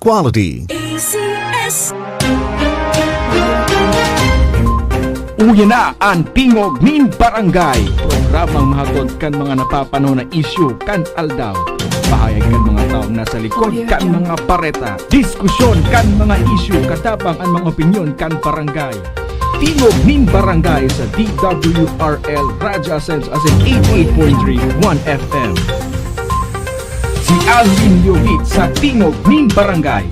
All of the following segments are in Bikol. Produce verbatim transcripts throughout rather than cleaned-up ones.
quality. A C S. Uya na an Tingog nin Barangay, programang mahatod kan mga napapanahon na isyu kan aldaw. Pahayag kan mga taong nasa likod kan mga bareta. Diskusyon kan mga isyu, katabang an mga opinyon kan barangay. Tingog nin Barangay sa D W R L Radyo Asenso, asin eighty-eight point three One F M. Si Alvin Yovit sa Tingog nin Barangay.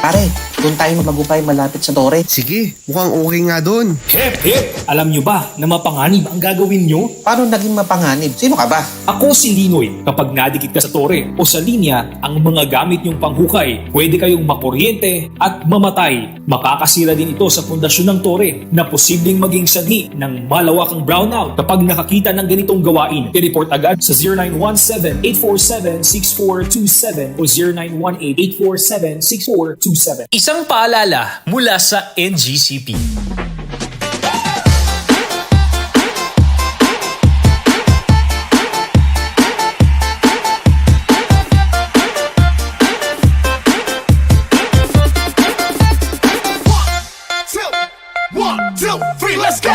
Pare, doon tayo maghukay malapit sa tore. Sige, mukhang okay nga doon. Hep, hep! Alam nyo ba na mapanganib ang gagawin nyo? Paano naging mapanganib? Sino ka ba? Ako si Linoy. Kapag nadikit ka sa tore o sa linya, ang mga gamit nyong panghukay, pwede kayong makuryente at mamatay. Makakasira din ito sa pundasyon ng tore na posibleng maging sanhi ng malawakang brownout. Kapag nakakita ng ganitong gawain, i-report agad sa zero nine one seven, eight four seven, six four two seven o zero nine one eight, eight four seven, six four two seven. Isang paalala mula sa N G C P. One, two, one, two, three, let's go!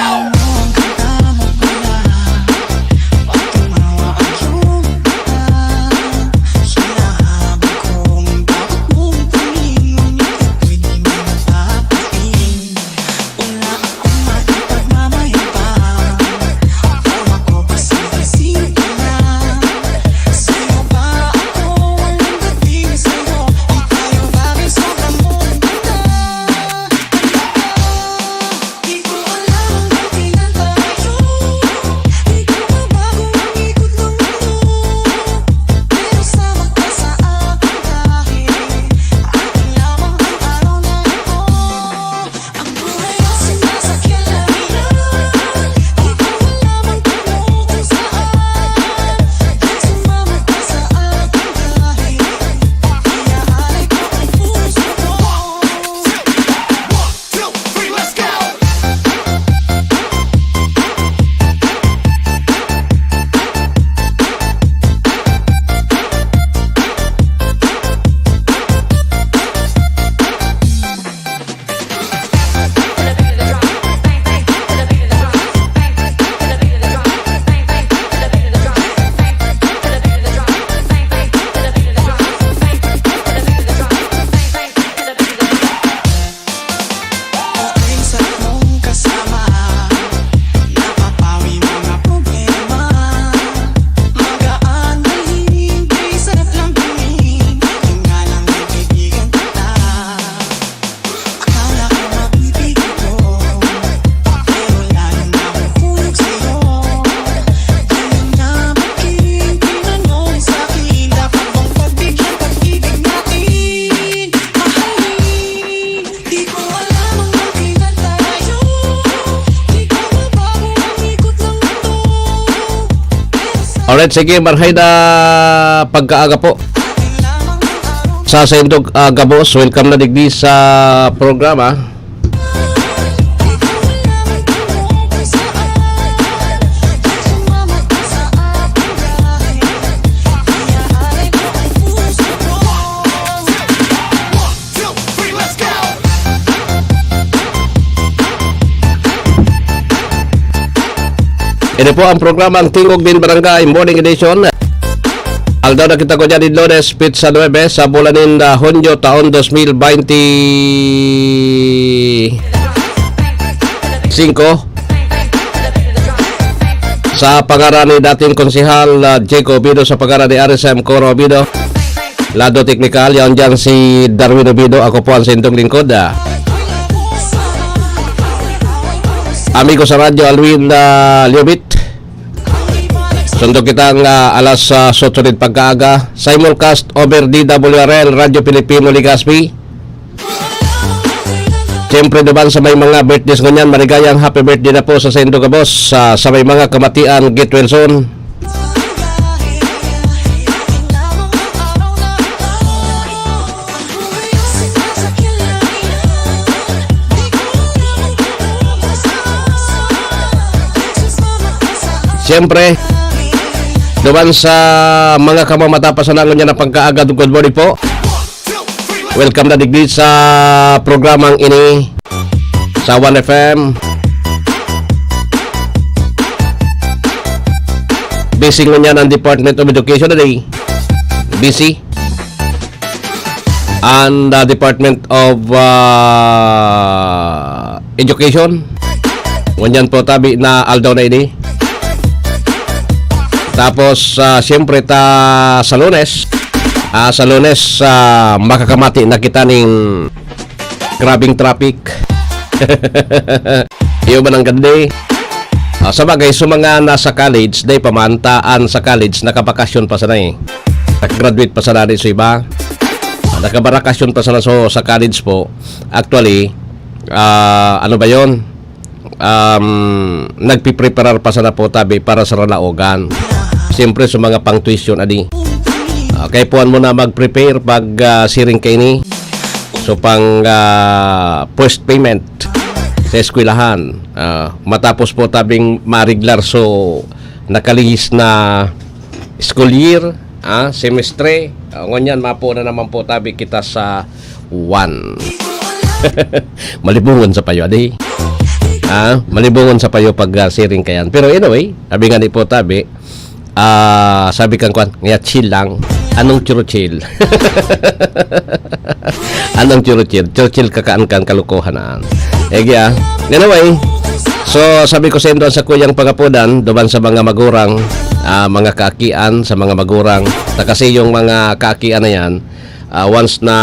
Alright, sige, marhay na pagkaaga po. Sa saindong, ah, gabos, welcome na digdi sa programa. Ini po ang programang Tingog nin Barangay Morning Edition. Aldaw na kita ko dyan, Lunes, petsa nuebe sa bulan nin, ah, Hunyo, taon dos mil bente singko. Sa pangaran ni dating konsehal, ah, Jake Obido, sa pangaran ni R S M Coro Obido. Lado teknikal, yaon diyan si Darwin Obido. Ako po ang saindong lingkod, ah, amigo sa radyo, Alwin, ah, Liobit. Sundog kitang, ah, alas, ah, otso nin pagkaaga. Simulcast over D W R L, Radyo Pilipino Legazpi. Siyempre, duman sa may mga birthdays ngunyan, maligayang happy birthday na po sa saindo gabos, sa, sa may mga kamatian, Git Wilson. Siyempre, duman sa mga kamamata pa sa nangon niya na pagkaagad, good morning po. Welcome na digdi sa programang ini sa One F M. Busy ngunyan ang Department of Education today. Busy. And the Department of uh, Education. Ngunyan po tabi na aldaw na ini. Tapos, ah, siyempre, ta sa Lunes, ah, sa Lunes, ah, makakamati na kita ning grabing traffic. Iyo ba nang gandi? Ah, sa bagay, sa mga nasa college, day pamantaan sa college, nakabakasyon pa sana eh. Nag-graduate pa sana di sa iba. Ah, nakabarakasyon pa sana so, sa college po. Actually, ah, ano ba yon? Um, nagpipreparar pa sana po tabi para sa ralaogan. Siyempre, sa mga pang-tuition, adi. Ah, kaipuhan mo na mag-prepare pag ah, siring kaini. So, pang ah, first payment sa eskwelahan. Ah, matapos po tabing mariglar so nakalihis na school year, ah, semestre. Ah, ngunyan, mapo na naman po tabi kita sa one. Malibungon sa payo, adi. Ah, malibungon sa payo pag ah, siring kayan. Pero anyway, sabi nga ni po tabi, ah, sabi kang kwan, nga chill lang. Anong churo-chill? Anong churo-chill? Churo-chill kakaan kan kalokohan na. Egi ah. Anyway, so sabi ko sa indo sa kuyang pangapodan, duman sa mga magurang, ah, mga kaakian, sa mga magurang, ta kasi yung mga kaakian na yan, ah, once na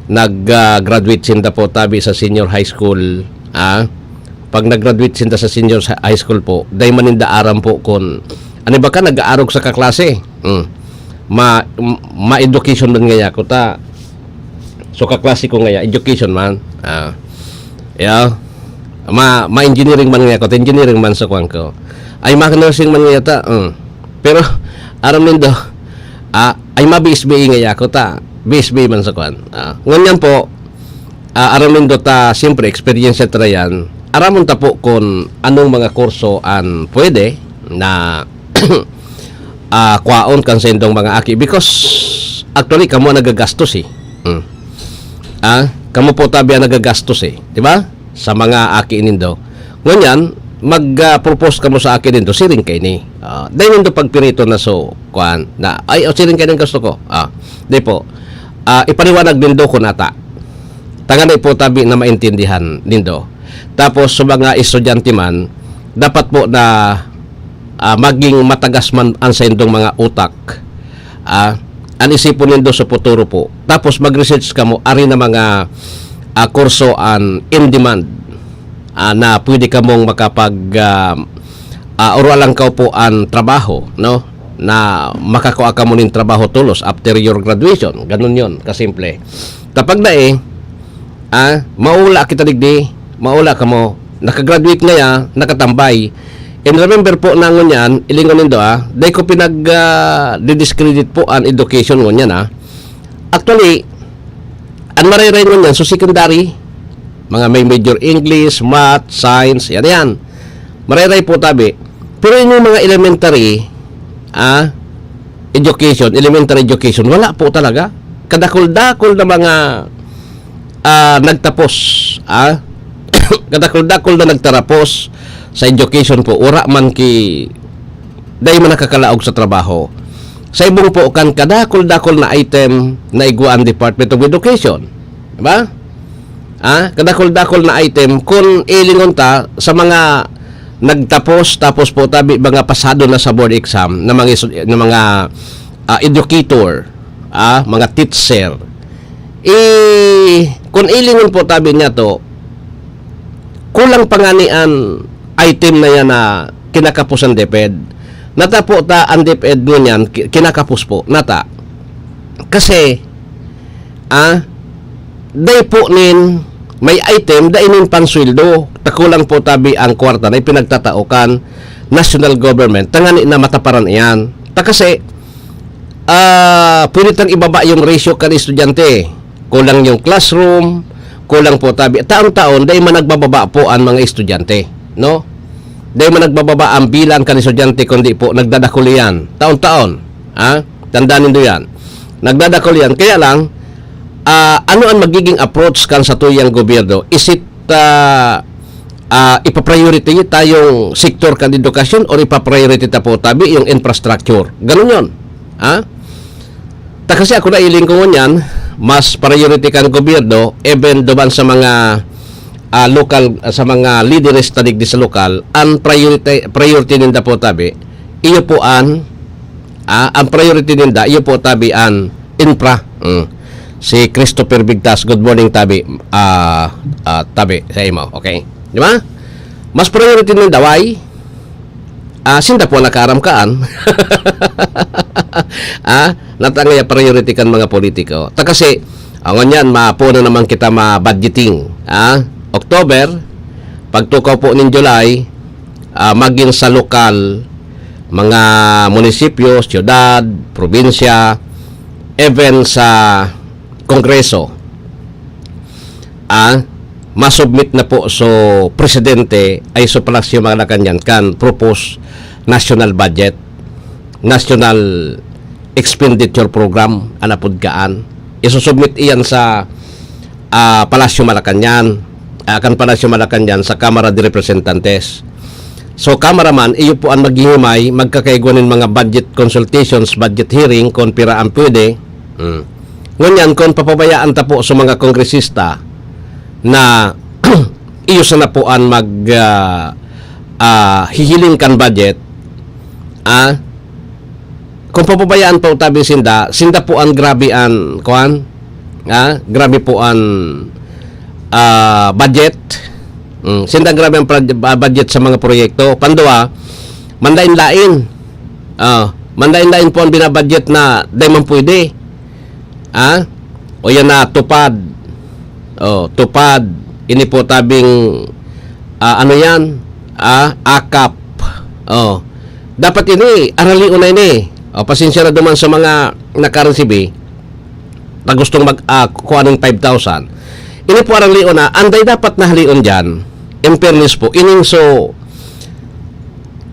nag-graduate sinda po tabi sa senior high school, ah, pag nag-graduate sinda sa senior sa high school po, dai man ninda aram po kun ano ba ka nag-aarog sa kaklase. Hmm. Ma, ma-education man ngaya ko ta. So kaklase ko ngaya, education man. Ah. Yeah. Ma, ma-engineering man ngaya ko, ta engineering man sa kwan ko. Ay, ma-nursing man ngaya ta. Hmm. Pero, aram nindo, ah, ay ma-B S B A ngaya ko ta. B S B A man sa kwan. Ah, ngunyan po, ah, aram nindo ta, siyempre, experience ta yan. Aramon ta po kun anong mga kurso an pwede na ah, kwaon kan saindong mga aki because actually kamo ang nagagastos eh. Mm. Ah, kamo po tabi ang nagagastos eh, di ba? Sa mga aki nindo. Ngunyan, mag-propose kamo sa aki nindo, siring kaini. Ah, dai nindo pagpirito na so, kwan, na, ay, o siring kaini ang gusto ko. Ah, di po. Ah, ipaliwanag nindo kun ata. Tangan na po tabi na maintindihan nindo. Tapos, sa mga estudyante man, dapat po na ah, maging matagas man ang saindong mga utak, ah, an isipon nindo sa futuro po. Tapos mag-research kamo, ari na mga, ah, kurso an in demand, ah, na pwede kamong makapag, ah, ah, oro alang kaw po an trabaho, no? Na makakua kamo nin trabaho tolos after your graduation. Ganun yon, kasimple. Kapag dai, ah, maula kita digdi, maula kamo. Nakagraduate ngaya, nakatambay. And remember po na ngunyan, ilingon nindo, ah, dai ko pinag, ah, didiscredit po an education ngunyan, ah. Actually, an marayray ngunyan, so secondary, mga may major English, math, science, yan, yan. Marayray po tabi. Pero yung mga elementary, ah, education, elementary education, wala po talaga. Kadakul-dakul na mga, ah, nagtapos, ah, kadakul-dakul na nagtarapos sa education po, wala man ki, dai man nakakalaog sa trabaho. Sa ibong po kan kadakul-dakul na item na igwa ang Department of Education. Diba? Ah, kadakul-dakul na item kun ilingon ta sa mga nagtapos, tapos po tabi mga pasado na sa board exam na mga estu-, na mga, ah, educator, ah, mga teacher. Eh, kun ilingon po tabi niya to, kulang pa ngani an item na yan na kinakapos ang DepEd. Nata po ta ang DepEd ngunyan, ki-, kinakapos po, nata. Kasi, ah, dai po nin may item, dai nin pangsweldo. Ta kulang po tabi ang kwarta na ipinagtatao kan national government. Tangani na mataparan iyan. Ta kasi, ah, pwede tang ibaba yung ratio kan estudyante. Kulang yung classroom, kulang po tabi. Taon-taon, dai man nagbababa po ang mga estudyante, no? Dai man nagbababa ang bilang kan estudyante, kundi po nagdadakul iyan. Taon-taon. Ha? Tandaan nindo yan. Nagdadakul iyan. Kaya lang, ah, ano ang magiging approach kan satuyang gobyerno? Is it, ah, ah, ipa-priority ta yung sektor kan edukasyon or ipa-priority ta po tabi yung infrastructure? Ganun yun. Ha? Ta kasi ako nailing ko ngunyan, mas priority kan gobyerno, even duman sa mga, ah, lokal, sa mga lideres ta digdi sa lokal, ang priority, priority ninda po tabi, iyo po an, ah, ang priority ninda, iyo po tabi an infra. Mm. Si Christopher Bigtas, good morning, tabi. Ah, ah, tabi sa imo, okay? Di ba? Mas priority ninda, why? Ah, sinda po nakaaram kaan. Ah, natangay priority kan mga politiko. Ta kasi, ah, ngunyan, mapo na naman kita ma-budgeting. Ah, October, pagtukaw po nin July, ah, magin sa lokal, mga munisipyo, siyudad, probinsya, even sa Kongreso. Ah, masubmit na po so presidente ay so Palasyo Malacañang kan proposed national budget, national expenditure program, an apod kaan. Isusubmit iyan sa, ah, Palasyo Malacañang, ah, kan Palasyo Malacañang sa Kamara de Representantes. So, Kamara man, iyo po an maghihimay, magkakaigwa nin mga budget consultations, budget hearing, kung pira ang pwede. Hmm. Ngunyan, kung papabayaan ta po sa mga kongresista na iyo sana po an mag, ah, ah, hihiling kan budget, ah, kung papabayaan po tabi sinda, sinda po an grabe an, kuwan, ah, grabe po an, ah, budget. Mm, sinda grabe ang prod-, ah, budget sa mga proyekto. Panduwa, manlain-lain. Ah, manlain-lain po ang binabudget na dai man pwede. Ah? O yan na, TUPAD. Oh, TUPAD. Ini po tabing, ah, ano yan? Ah, akap. Oh. Dapat ini, aralion na ini. Oh, pasensya na duman sa mga nakaresibi na gustong mag, ah, kuha ng five thousand. Ini po aralion na, anday dapat na halion dyan. In fairness po, ining so,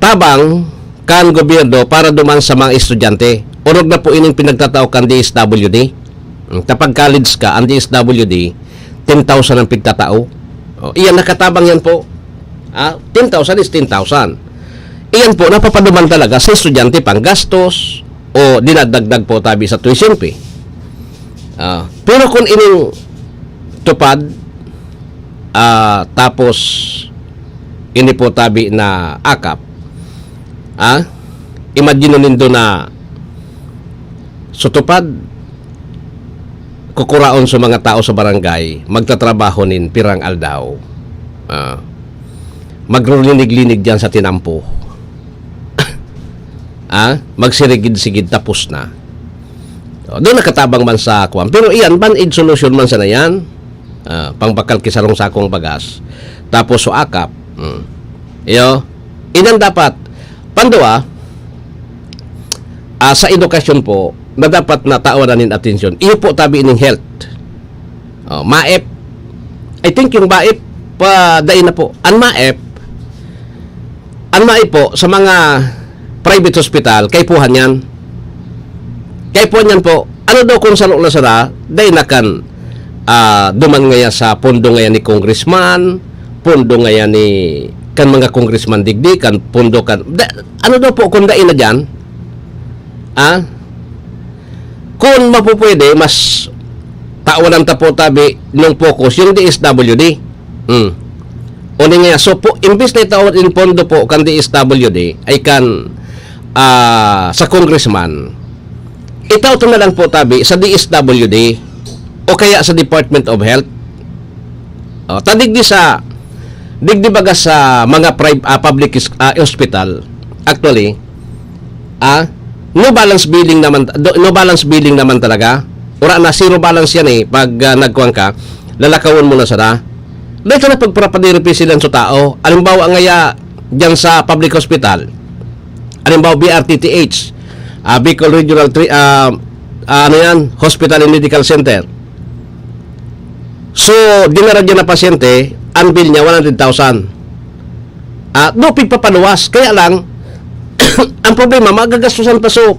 tabang kan gobyerno para duman sa mga estudyante. Orog na po ining pinagtatao kan D S W D. Hmm, kapag college ka, ang D S W D, ten thousand ang pigtatao. Oh, iyan, nakatabang yan po. Ah, ten thousand is ten thousand. Iyan po, napapaduman talaga sa estudyante pang gastos o dinadagdag po tabi sa tuition fee. Ah, pero kung ining TUPAD, ah, tapos ini po tabi na akap, ah, imagine nindo na so TUPAD, kukuraon sa mga tao sa barangay, magtatrabaho nin pirang aldaw. Ah, magrurinig-linig diyan sa tinampo. Ah, magsirigid-sigid, tapos na. O, doon nakatabang man sa kwan. Pero iyan, band-aid solution man sana yan. Ah, pangbakal ki sarong sakong bagas. Tapos so akap. Hmm. Iyo, iyan dapat. Panduwa, ah, sa edukasyon po, na dapat na tawan na nin atensyon. Iyo po tabi ning health. Oh, MAEP. I think yung MAEP, pa, dai na po. Ang MAEP, ang MAEP po, sa mga private hospital, kaipuhan yan. Kaipuhan yan po. Ano daw kung saro na sara, dai na kan, ah, duman ngaya sa pondo ngaya ni congressman, pondo ngaya ni kan mga congressman digdi, kan pondo kan, da, ano daw po kung dai na dyan? Ah? Kung mapupwede, mas tawanan ta po tabi nung focus yung D S W D. Hmm. O di nga, so po, imbis na itawad in pondo po kan D S W D, ay kan, ah, sa congressman, itawad na lang po tabi sa D S W D o kaya sa Department of Health. O, ta digdi sa, digdi baga sa mga pri-, ah, public is-, ah, hospital, actually, ah, no balance billing naman, do-, no balance billing naman talaga. Ura na, zero balance yan eh. Pag, ah, nagkuhan ka, lalakawon mo na sana. Dahil ka na pagparapadiri sila sa tao. Halimbawa ngaya, dyan sa public hospital. Halimbawa, B R T T H, ah, Bicol Regional three, ah, ah, ano yan, Hospital and Medical Center. So, dinara dyan na pasyente, ang bill niya, one hundred thousand. Ah, do pigpapaluwas. Kaya lang, ang problema, magagastusan pa so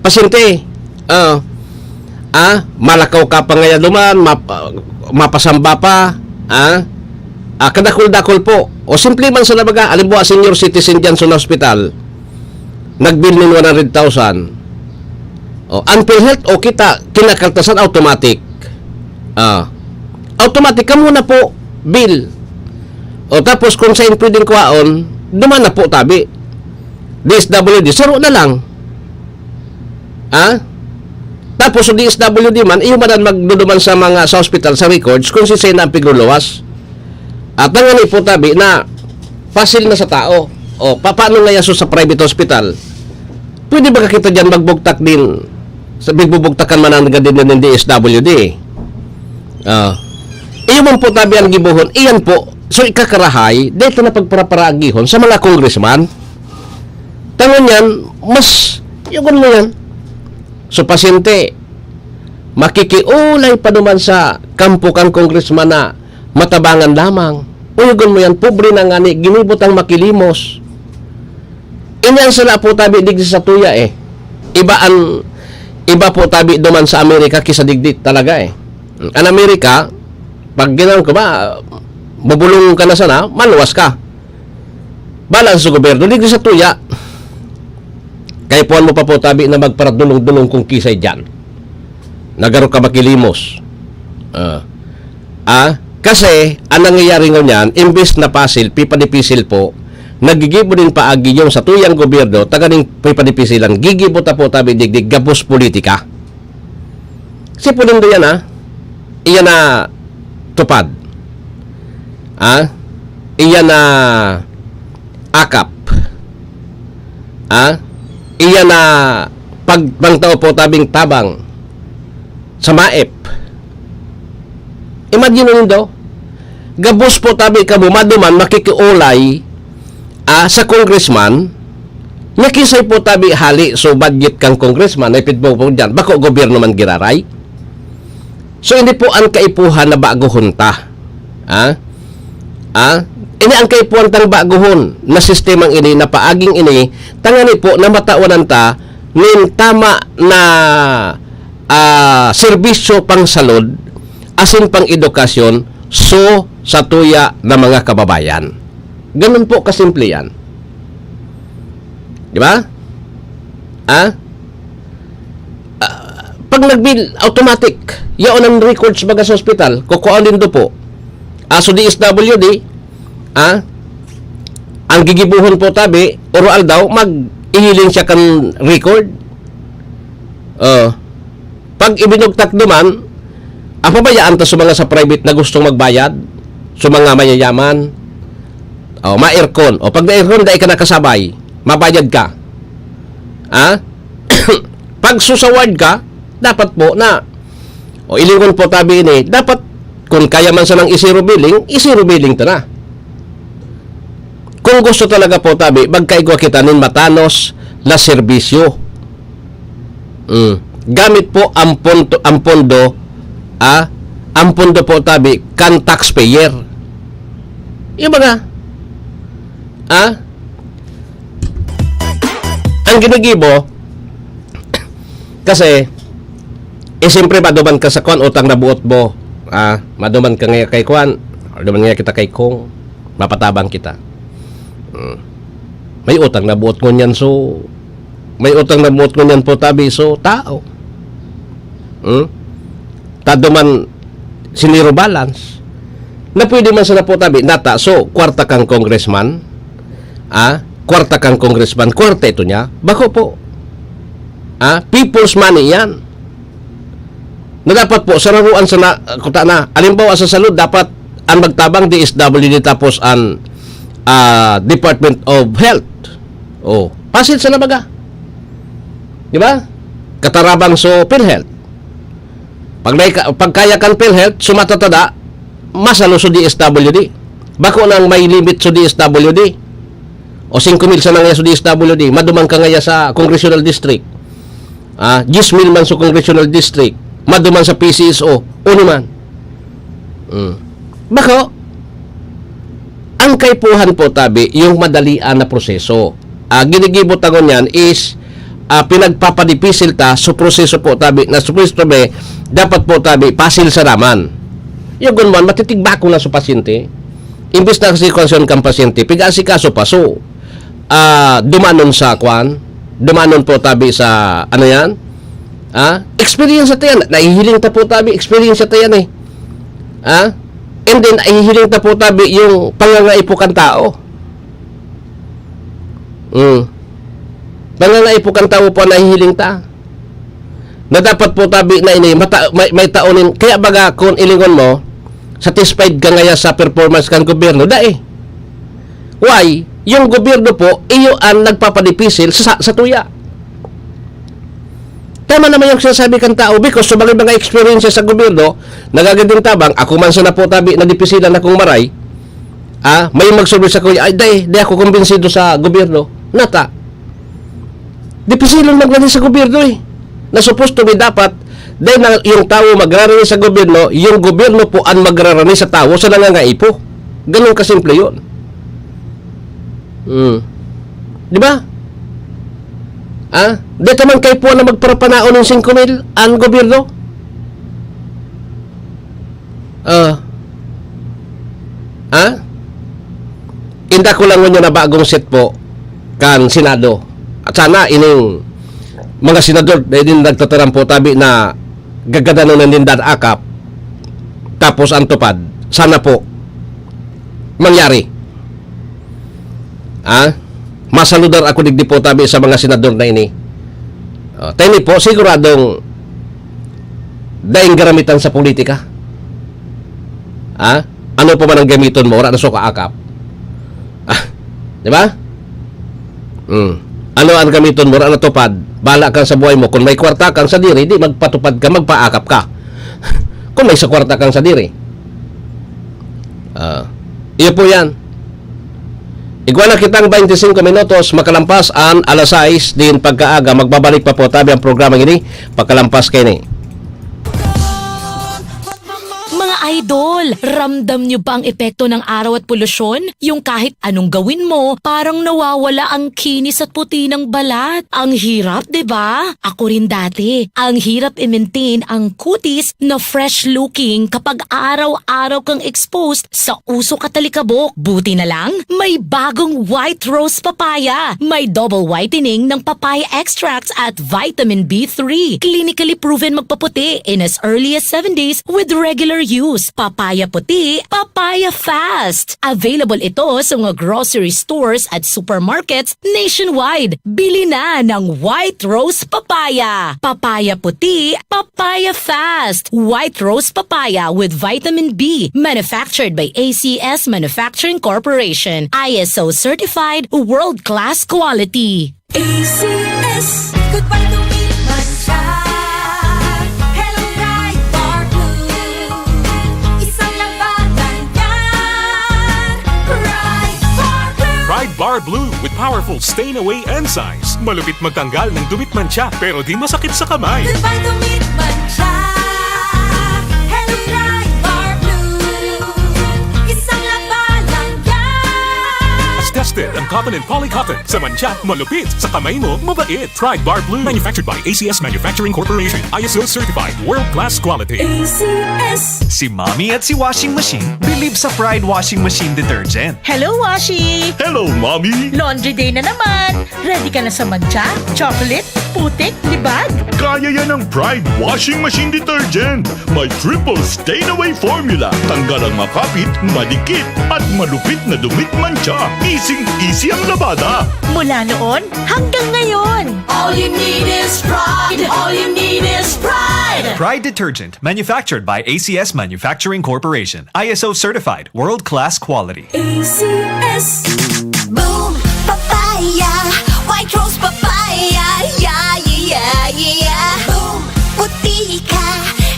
pasyente. Ah, ah, malakaw ka pa ngaya duman, map-, ah, mapasamba pa, ah, ah, kadakul-dakul po. O simple man sa nabaga, halimbawa, senior citizen dyan sa hospital, nagbil nin one hundred thousand. O, ang PhilHealth, o kita, kinakaltasan, automatic. Ah, automatic ka muna po, bill. O tapos kung saan pwedeng kuhaon, duman na po tabi. D S W D, saro na lang. Ha? Tapos sa D S W D man, iyo man ang magduduman sa mga, sa hospital, sa records, kung si Sena ang pigluluwas. At ang ano po tabi na pasil na sa tao. O, pa-, paano nga yaso sa private hospital? Pwede ba kita dyan magbugtak din? Sa bigbubugtakan man ang gadi ng D S W D. Ah. Iyo man po tabi ang gibohon. Iyan po. So, ikakarahay, dito na pagparaparagihon sa mga congressman. Tangon yan, mas, yugon mo yan. So, pasyente, makikiulay pa naman sa kampo kang congressman na matabangan lamang. Uyugon mo yan, pobre na nga ni, ginibot ang makilimos. Ini ang sala po tabi digdi sa tuya eh. Iba ang, iba po tabi duman sa Amerika kisa digdi talaga eh. Ang Amerika, pag ginawan ko ba, bubulong ka na sana, maluwas ka. Balang sa gobyerno, digdi sa tuya. Kaipuhan mo pa po tabi na magparadulong-dulong kung kisay dyan. Nagaro ka makilimos. Ah. Ah, kasi, ang nangyayari ngunyan, imbes na pasil, pipadipisil po, nagigibo din paagi yung sa tuyang gobyerno, taganing pipadipisilan, gigibo ta po tabi digdig, gabos politika. Si Pulindo yan, ah. Iyan na tupad. Ah? Iyan na akap. Ah? Iyan na pag-, pagpangtao po tabing tabang sa maip. Imagine nindo, gabos po tabi kamo maduman makikiulay, ah, sa congressman, nakisay po tabi hali so budget kang congressman, naipid po po dyan, bako gobyerno man giraray. So, hindi po ang kaipuhan na baguhon ta. Ah? Ah? Ini ang kaipuhan tang baguhon na sistemang ini, na paaging ini, tangani po na matawanan ta nin tama na, ah, serbisyo pang salud, asin pang edukasyon, so sa tuya na mga kababayan. Ganun po kasimple yan. Di ba? Ah? Ah, pag nag-bill, automatic. Yaon ang records baga sa ospital. Kukuha nindo po. Aso D S W D, ah? Ang gigibuhon po tabi, oro aldaw, mag-ihiling siya kan record. Oh. Pag ibinugtak duman, ang pabayaan ta sa mga sa private na gustong magbayad, sa mga mayayaman, o ma-aircon. O pag na-aircon, dai ka nakasabay, mabayad ka. Ha? Pag susaward ka, dapat po na, o ilingon po tabi ini, dapat kung kaya man sanang i-zero billing, i-zero billing ta na. Kung gusto talaga po tabi, magkaigwa kita nin matanos na serbisyo. Mm. Gamit po ang pondo, ang pondo, ah, ang pondo po tabi kan taxpayer. Yung mga, ah, ang ginigibo, kasi, eh, siyempre, maduman ka sa kwan, utang na buot mo. Ah, maduman ka ngayon kay kwan, maduman ngayon kita kay Kong, mapatabang kita. Mm. May utang na buot ngunyan, so, may utang na buot ngunyan po tabi, so, tao. Hmm? Taduman, siniro balance. Na pwede man sana po tabi, nata, so, kwarta kang congressman, ah, kwarta kang congressman, kwarta ito niya, bako po. Ah, people's money yan. Na dapat po, sararuan sana, kuta na. Halimbawa, sa salud, dapat ang magtabang D S W D tapos ang, ah, Department of Health. Oh, pasil sana baga. Di ba? Katarabang so PhilHealth. Pag, may ka, pag kaya kan PhilHealth, sumatatada, masalo so D S W D. Bako nang may limit so D S W D. O singko mil sana ngaya so D S W D, maduman ka ngaya sa congressional district. Ah, diyes mil man sa congressional district, maduman sa P C S O, uni man. Mm. Bako, Ang kaipuhan po tabi, yung madalian na proseso. Ah, ginigibo ta ngunyan is, ah, pinagpapadipisil ta sa proseso po tabi na supposed to be, dapat po tabi, pasil sa raman. Yung gunman, matitigbako na sa pasyente. Imbis na kasi konsyon kang pasyente, pig-asikaso pa. So, ah, dumanon sa kwan, dumanon po tabi sa, ano yan? Ah, experience ta yan. Nahihiling ta po tabi, experience ta yan eh. Ah? And then, nahihiling ta po tabi yung pangangaipo kan tao. Mm. Pangangaipo kan tao po ang nahihiling ta. Na dapat po tabi na ini, mata-, may, may taonin. Kaya baga, kung ilingon mo, satisfied ka ngaya sa performance kan gobyerno, dai. Why? Yung gobyerno po, iyo ang nagpapadipisil sa, sa tuya. Tama naman yung sinasabi kan tao because sa mga, mga experiences sa gobyerno, nagaganding tabang, ako man sana po tabi na dipisilan akong maray, ah, may magsurvey sa kuya, ay, day, di ako kumbinsido sa gobyerno. Nata, dipisilon magrani sa gobyerno eh. Na supposed to be dapat, dahil na yung tao magrarani sa gobyerno, yung gobyerno po ang magrarani sa tao sa nangangaipo. Ganun kasimple yun. Hmm. Di ba? Ah? Di ka man kaipuhan na magparapanaon ng singko mil ang gobyerno? Ah. Ha? Inda ko lang ngunyan na bagong set po kan Senado. At sana ining mga senador na din nagtataram po tabi na gagadanon na ninda akap. Tapos ang tupad, sana po mangyari. Ha? Masaludar ako digdi po tabi sa mga senador na ini. Oh, tani po, siguradong daing garamitan sa politika. Ha? Ano pa man ang gamiton mo, wala na suka akap. Ah, di ba? Hmm. Ano ang gamiton mo, wala na tupad. Bala kang sa buhay mo. Kung may kwarta kang sadiri, di magpatupad ka, magpaakap ka. Kung may sa kwarta kang sadiri. Ah, iyo po yan. Igwa na kitang twenty-five minutos, makalampas an alas sais din pagkaaga. Magbabalik pa po tabi ang programa ini, pagkalampas kaini. Mga idol, ramdam nyo ba ang epekto ng araw at polusyon? Yung kahit anong gawin mo, parang nawawala ang kinis at puti ng balat. Ang hirap, di ba? Ako rin dati. Ang hirap i-maintain ang kutis na fresh-looking kapag araw-araw kang exposed sa usok at alikabok. Buti na lang, may bagong White Rose Papaya. May double whitening ng papaya extracts at vitamin B three. Clinically proven magpaputi in as early as seven days with regular use. Papaya puti, papaya fast. Available ito sa mga grocery stores at supermarkets nationwide. Bili na ng White Rose Papaya. Papaya puti, papaya fast. White Rose Papaya with vitamin B. Manufactured by A C S Manufacturing Corporation. I S O certified, world-class quality. A C S. Goodbye to me, mancha. Hello, Pride Bar Blue. Isang labanan yan. Pride Bar Blue. Pride Bar Blue with powerful stain away enzymes. Malupit magtanggal ng dumit mancha, pero di masakit sa kamay. Goodbye to me, mancha. Hello, Pride Bar Blue. Isang labanan yan. Tested ang cotton and polycotton. Sa mancha, malupit. Sa kamay mo, mabait. Pride Bar Blue. Manufactured by A C S Manufacturing Corporation. I S O certified. World class quality. A C S. Si Mommy at si Washing Machine believe sa Pride Washing Machine Detergent. Hello, Washi! Hello, Mommy! Laundry day na naman! Ready ka na sa mancha, chocolate, putik, libag? Kaya yan ng Pride Washing Machine Detergent. May triple stain away formula. Tanggal ang makapit, madikit, at malupit na dumit mancha. Easy-easy ang labada. Mula noon hanggang ngayon. All you need is Pride. All you need is Pride. Pride Detergent, manufactured by A C S Manufacturing Corporation. I S O certified, world-class quality. A C S. Boom! Papaya! White Rose Papaya! Yeah, yeah, yeah, yeah! Boom! Puti ka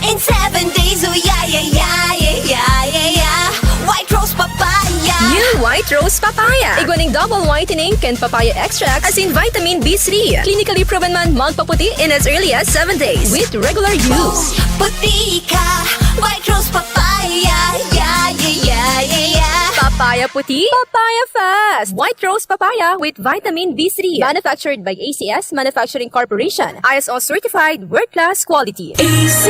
in seven days! Oh, yeah, yeah, yeah, yeah, yeah, yeah! White Rose Papaya! New White Rose Papaya. Igwa ning double whitening kan papaya extract asin vitamin B three. Clinically proven man magpaputi in as early as seven days with regular use. Puti ka, White Rose Papaya. Yeah, yeah, yeah, yeah, yeah. Papaya puti, papaya fast. White Rose Papaya with vitamin B three. Manufactured by A C S Manufacturing Corporation. I S O certified, world-class quality. A C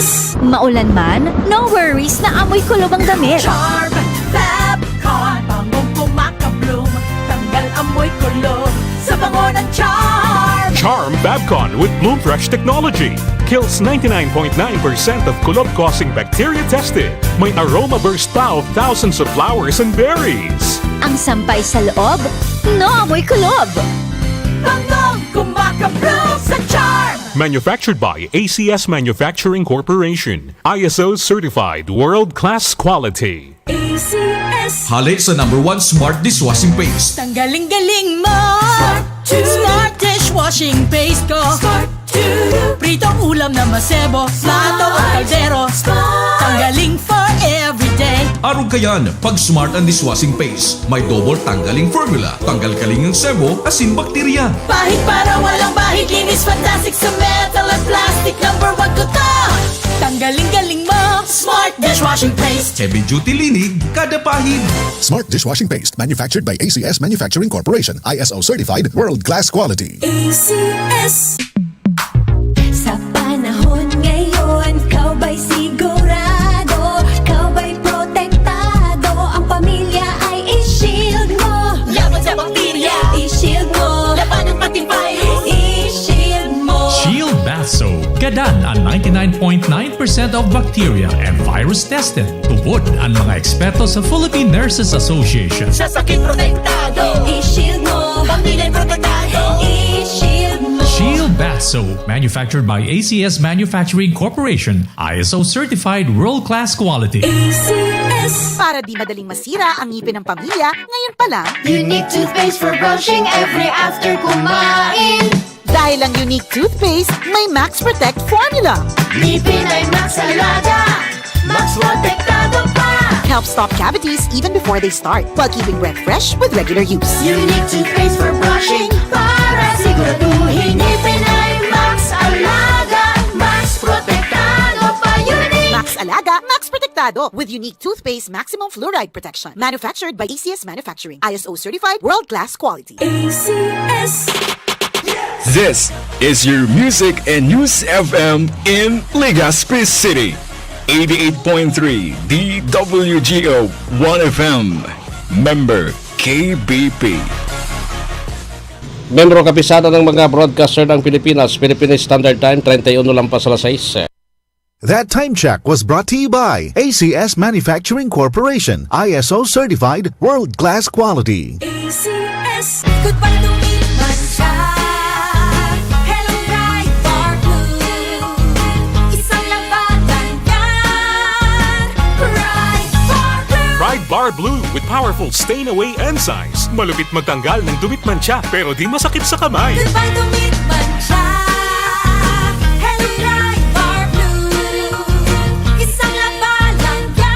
S. Maulan man, no worries na amoy kulob ang damit. Charm Fabcon, bangong kumakabloom, tanggal amoy kulob sa bango ng Charm. Charm Fabcon with Bloom Fresh technology kills ninety-nine point nine percent of kulob-causing bacteria tested. May aroma burst pa of thousands of flowers and berries. Ang sampay sa loob, no amoy kulob. Bangong kumakabloom sa Charm. Manufactured by A C S Manufacturing Corporation. I S O certified, world-class quality. A C S. Hale sa number one smart dishwashing paste. Tanggaling-galing mo. Smart to. Smart dishwashing paste ko. Smart to. Pritong ulam na masebo, plato o kaldero. Smart. Tanggaling for everyday. Arog kayan, pag Smart ang dishwashing paste, may double tanggaling formula. Tanggal kaling ang sebo, asin bakterya. Pahid para walang bahid, linis fantastic sa metal at plastic. Number one ko to. Tanggaling-galing mo. Smart dishwashing paste. Heavy duty linig, kada pahid. Smart dishwashing paste, manufactured by A C S Manufacturing Corporation, I S O certified, world-class quality. A C S. Sa panahon ngayon, ikaw ba'y sigurado? Ikaw ba'y protektado? Ang pamilya ay i-shield mo. Laban sa bakterya. I-shield mo. Labanan pati virus. I-shield mo. Shield Bath Soap. Gadan an ninety-nine point nine percent of bacteria and virus tested. Tubod an mga eksperto sa Philippine Nurses Association. Sa sakit protektado. I-shield mo. Pamilya protektado. I-shield mo. Shield Bath Soap, manufactured by A C S Manufacturing Corporation, I S O certified, world-class quality. A C S. Para di madaling masira ang ngipin ng pamilya, ngayon pa lang. Unique toothpaste for brushing every after kumain. Dahil ang Unique toothpaste, may Max Protect formula. Ngipin ay Max Alaga, Max Protektado pa. Helps stop cavities even before they start, while keeping breath fresh with regular use. Unique toothpaste for brushing para siguraduhin ngipin ay Max Alaga, Max Protektado pa. Unique. Max Alaga, Max Protektado with Unique Toothpaste Maximum Fluoride Protection. Manufactured by A C S Manufacturing. I S O certified, world-class quality. A C S. This is your Music and News F M in Legazpi City. Eighty-eight point three D W G O One F M. Member K B P. Membro Kapisanan ng mga Broadcaster ng Pilipinas, Philippine Standard Time, treinta y uno lampas alas sais. That time check was brought to you by A C S Manufacturing Corporation, I S O certified, world-class quality. A C S. Goodbye to meat mancha. Hello, Pride Bar Blue. Isang labanan yan. Pride Bar Blue. Pride Bar Blue with powerful stain away enzymes. Malupit magtanggal ng dumi at mantsa, pero di masakit sa kamay. Goodbye to meat mancha. Hello, Pride Bar Blue. Isang labanan yan.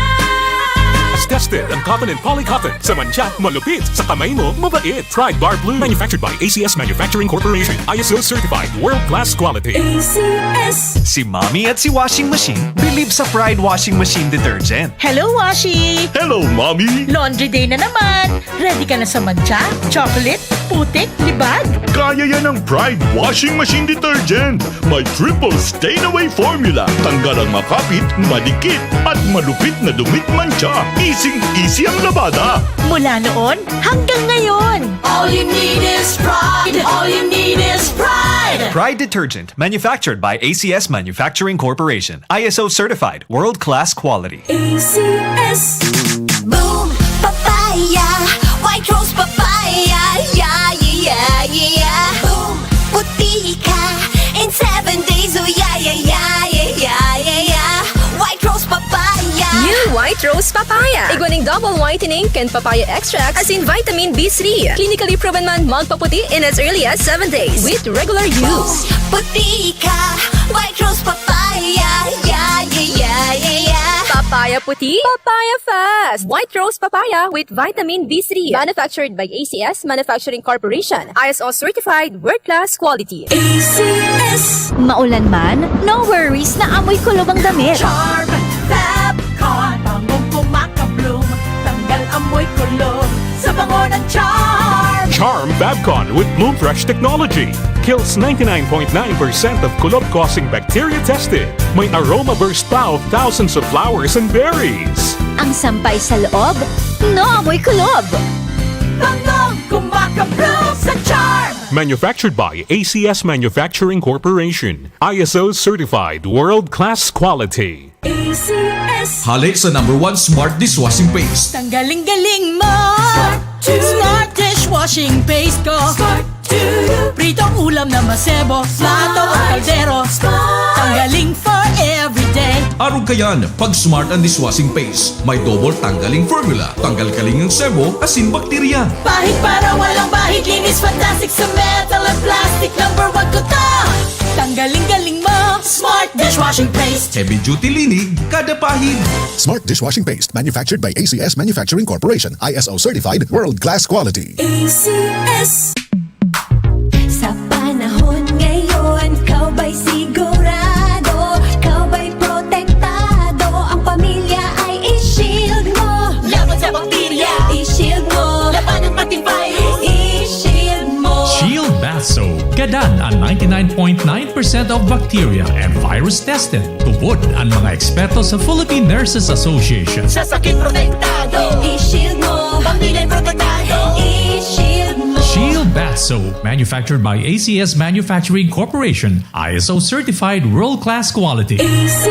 Tested ang cotton and polycotton. Sa mantsa, malupit. Sa kamay mo, mabait. Pride Bar Blue. Manufactured by A C S Manufacturing Corporation. I S O certified. World class quality. A C S. Si Mommy at si Washing Machine believe sa Pride Washing Machine Detergent. Hello, Washi! Hello, Mommy! Laundry day na naman! Ready ka na sa mantsa, chocolate, putik, libag? Kaya yan ng Pride Washing Machine Detergent! May triple stain away formula. Tanggal ang makapit, madikit, at malupit na dumi at mantsa. Easing-easy ang labada. Mula noon hanggang ngayon. All you need is Pride. All you need is Pride. Pride Detergent, manufactured by A C S Manufacturing Corporation. I S O certified, world-class quality. A C S. Boom Papaya, White Rose Papaya, yeah, yeah, yeah, yeah. Boom, puti ka in seven days, oh yeah, yeah, yeah. White Rose Papaya. New White Rose Papaya. Igwa ning double whitening kan papaya extract asin vitamin B three. Clinically proven man magpaputi in as early as seven days with regular use. Puti ka, White Rose Papaya, yeah, yeah, yeah, yeah, yeah. Papaya puti, papaya fast. White rose papaya with vitamin B three. Manufactured by A C S Manufacturing Corporation. I S O certified, world-class quality. A C S. Maulan man, no worries na amoy kulog ang damit. Charm Fab Con, bangong kumakabloom, tanggal amoy kulog sa bango ng Charm. Charm Fab Con with Bloom Fresh technology kills ninety-nine point nine percent of kulog-causing bacteria tested. May aroma burst pa of thousands of flowers and berries. Ang sampay sa loob, no amoy kulog. Bangong kumakabloom sa Charm. Manufactured by A C S Manufacturing Corporation. I S O certified, world-class quality. A C S. Hale sa number one smart dishwashing paste. Tanggaling-galing mo! Smart two. Smart dishwashing paste ko. Smart two. Pritong ulam na masebo, plato o kaldero. Smart. Tanggaling for everyday. Arog kayan, pag Smart ang dishwashing paste. May double tanggaling formula. Tanggal kaling ang sebo, asin bakterya. Pahid para walang bahid, linis fantastic sa metal at plastic. Number one ko to. Tanggaling-galing mo, Smart dishwashing paste. Heavy duty linig, kada pahid. Smart dishwashing paste, manufactured by A C S Manufacturing Corporation, I S O certified, world-class quality. A C S. Sa panahon ngayon, ikaw ba'y sigurado? Ikaw ba'y protektado? Ang pamilya ay i-shield mo. Laban sa bakterya. I-shield mo. Labanan pati virus. I-shield mo. Shield Bath Soap. Gadan an ninety-nine point nine percent of bacteria and virus tested. Tubod an mga eksperto sa Philippine Nurses Association. Sa sakit protektado. I-shield mo. Pamilya protektado. I-shield mo. Shield Bath Soap, manufactured by A C S Manufacturing Corporation, I S O certified, world-class quality. A C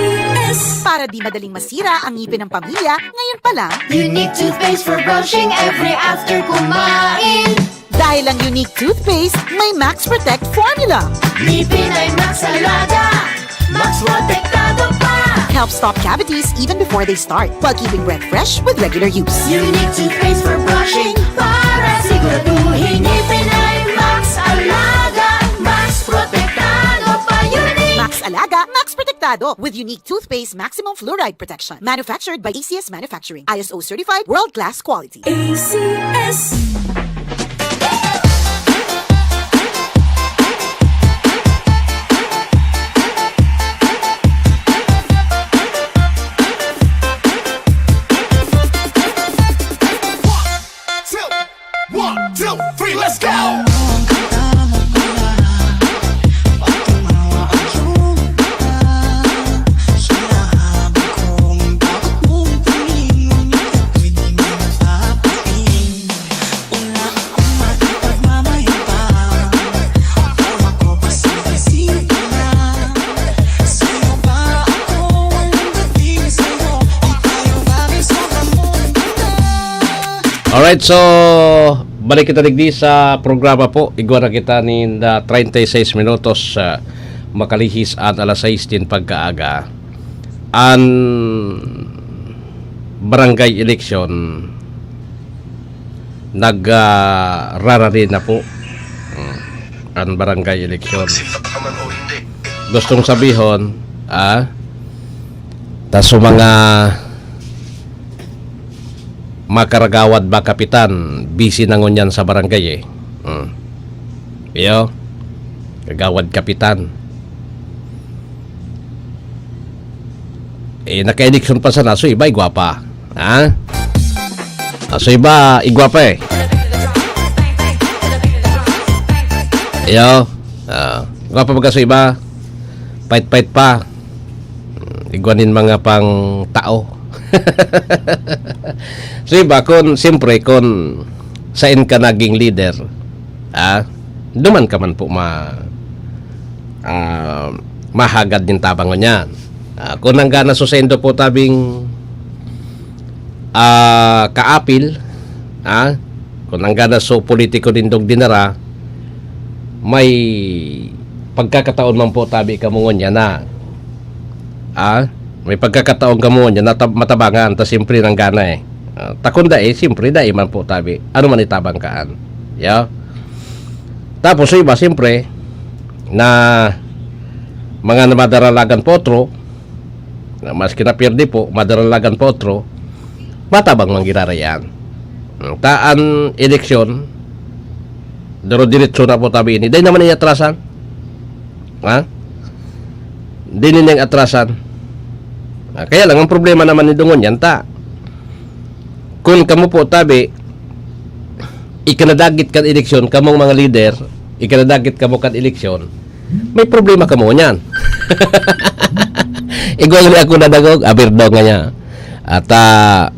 S. Para di madaling masira ang ngipin ng pamilya, ngayon pa lang. Unique toothpaste for brushing every after kumain. Dahil ang Unique Toothpaste may Max Protect Formula. Ngipin ay Max Alaga, Max Protektado pa. Help stop cavities even before they start, while keeping breath fresh with regular use. Unique Toothpaste for brushing para siguraduhin ngipin ay Max Alaga, Max Protektado pa. Unique. Max Alaga, Max Protektado with Unique Toothpaste Maximum Fluoride Protection. Manufactured by A C S Manufacturing. I S O certified, world-class quality. A C S. Two, one, two, three, let's go! Alright, so balik kita digdi sa programa po. Igwa na kita nin, ah, treinta y seis minutos, ah, makalihis an alas sais din pagkaaga. An barangay eleksyon nag, ah, rarani na po. Mm. An barangay eleksyon. Gustong sabihon, ah, ta sa mga makaragawad ba, kapitan, busy na ngunyan sa barangay, eh. Hmm. Iyo, kagawad kapitan. Eh, naka-eleksyon pa sana, so iba, igwa pa. Ha? Ah, so iba, igwa pa, eh. Iyo, ah, igwa pa baga so iba. Pait-pait pa. Igwa nin mga pang tao. So, iba, kun, siyempre, kun sain ka naging leader, ah, duman ka man po ma-, ah, mahagad nin tabang ngunyan. Ah, kun nanggana so saindo po tabing, ah, kaapil, ah, kun nanggana so politiko nindong dinara, may pagkakataon man po tabi kamo ngunyan na, ah, may pagkakataon kamo ngunyan na tab-, matabangan, ta siyempre nanggana, eh. Ah, ta kun dai, siyempre dai man po tabi. Ano man itabang kaan? Yeah? Tapos sa iba, siyempre, na mga namadaralagan po otro, Na maski na pierde po, madaralagan pa otro, matabang man giraray an. Hmm, ta an eleksyon, diro-diretso na po tabi ini. Dai naman niya atrasan. Ha? Di niya atrasan. Ah, kaya lang, ang problema naman ni Dungon yan, ta. Kun kamo po tabi, ikanadagit kan eleksyon, kamong mga leader, ikanadagit kamo kan eleksyon, may problema kamo niyan. Igwang ni ako na dagog, abirdo nga niya. At, ah,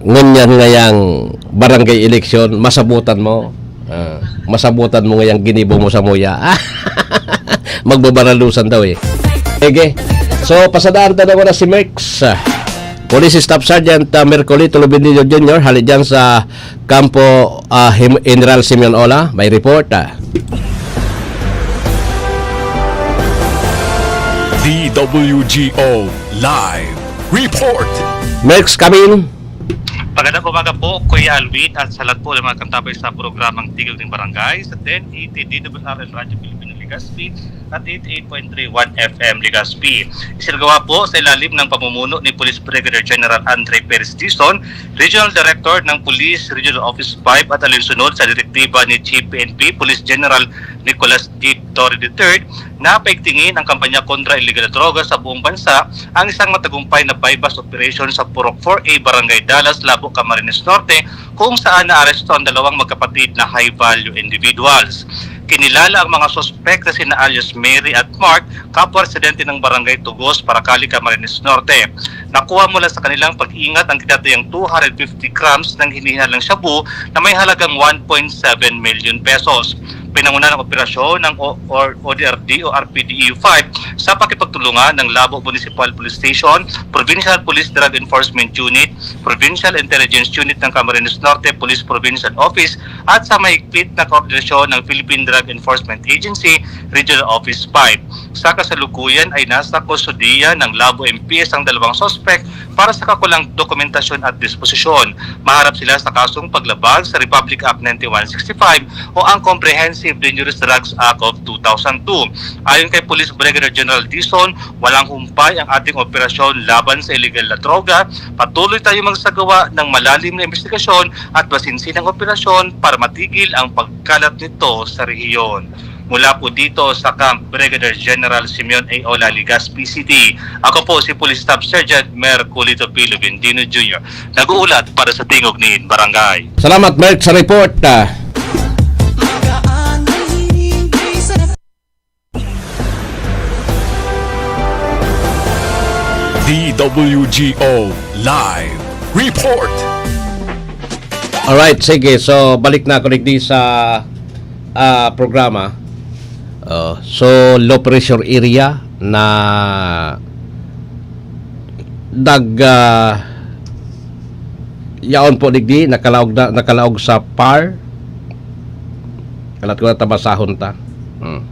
ngunyan ngayang barangay eleksyon, masabutan mo. Ah, masabutan mo ngayang ginibo mo sa muya. Magbabaralusan daw eh. Sige. So, pasadaan ta na muna si Merx. Police Staff Sergeant, ah, Mercolito Lubinillo Junior, hali dyan sa Kampo, ah, Him-, General Simeon Ola. May report, ah. D W G O Live Report. Merx, come in. Magandang umaga po, Kuya Alwin, at sa lahat po ng mga kantabay sa programang Tigil ng Barangay sa ten eighty D W R L Radyo Pilipino Legazpi at eighty-eight point three one F M Legazpi. Isinagawa po sa ilalim ng pamumuno ni Police Brigadier General Andre Perez Dizon, Regional Director ng Police Regional Office five at alinsunod sa direktiba ni Chief P N P Police General Nicolas D. Torre the third, na paigtingin ang kampanya kontra illegal na droga sa buong bansa, ang isang matagumpay na buy-bust operation sa Purok four A, Barangay Dalas, Labo, Camarines Norte, kung saan naaresto ang dalawang magkapatid na high-value individuals. Kinilala ang mga suspek na sina alias Mary at Mark, kapwa residente ng Barangay Tugos, Paracali, Camarines Norte. Nakuha mula sa kanilang pag-ingat ang tinatayang two hundred fifty grams ng hinihinalang shabu na may halagang one point seven million pesos. Pinangunahan ang operasyon ng O-, or O D R D o R P D E five sa pakipagtulungan ng Labo Municipal Police Station, Provincial Police Drug Enforcement Unit, Provincial Intelligence Unit ng Camarines Norte Police Provincial Office at sa mahigpit na koordinasyon ng Philippine Drug Enforcement Agency Regional Office five. Sa kasalukuyan ay nasa kustodiya ng Labo M P S ang dalawang suspek para sa kakulang dokumentasyon at disposisyon. Maharap sila sa kasong paglabag sa Republic Act ninety-one sixty-five o ang Comprehensive Dangerous Drugs Act of two thousand two. Ayon kay Police Brigadier General Dizon, walang humpay ang ating operasyon laban sa iligal na droga. Patuloy tayong magsagawa ng malalim na investigasyon at masinsinang operasyon para matigil ang pagkalat nito sa rehiyon. Mula po dito sa Camp Brigadier General Simeon A. Ola, Legazpi City, ako po si Police Staff Sergeant Merculito P. Lubindino Junior, nag-uulat para sa Tingog nin Barangay. Salamat, Merx, sa report. Ah. D W G O Live Report. Alright, sige. So, balik na ako digdi sa ah, programa. Oh, so, low pressure area na nag ah, yaon po digdi, nakalaog na, nakalaog sa par. Kalat ko na tabasahon ta. Hmm.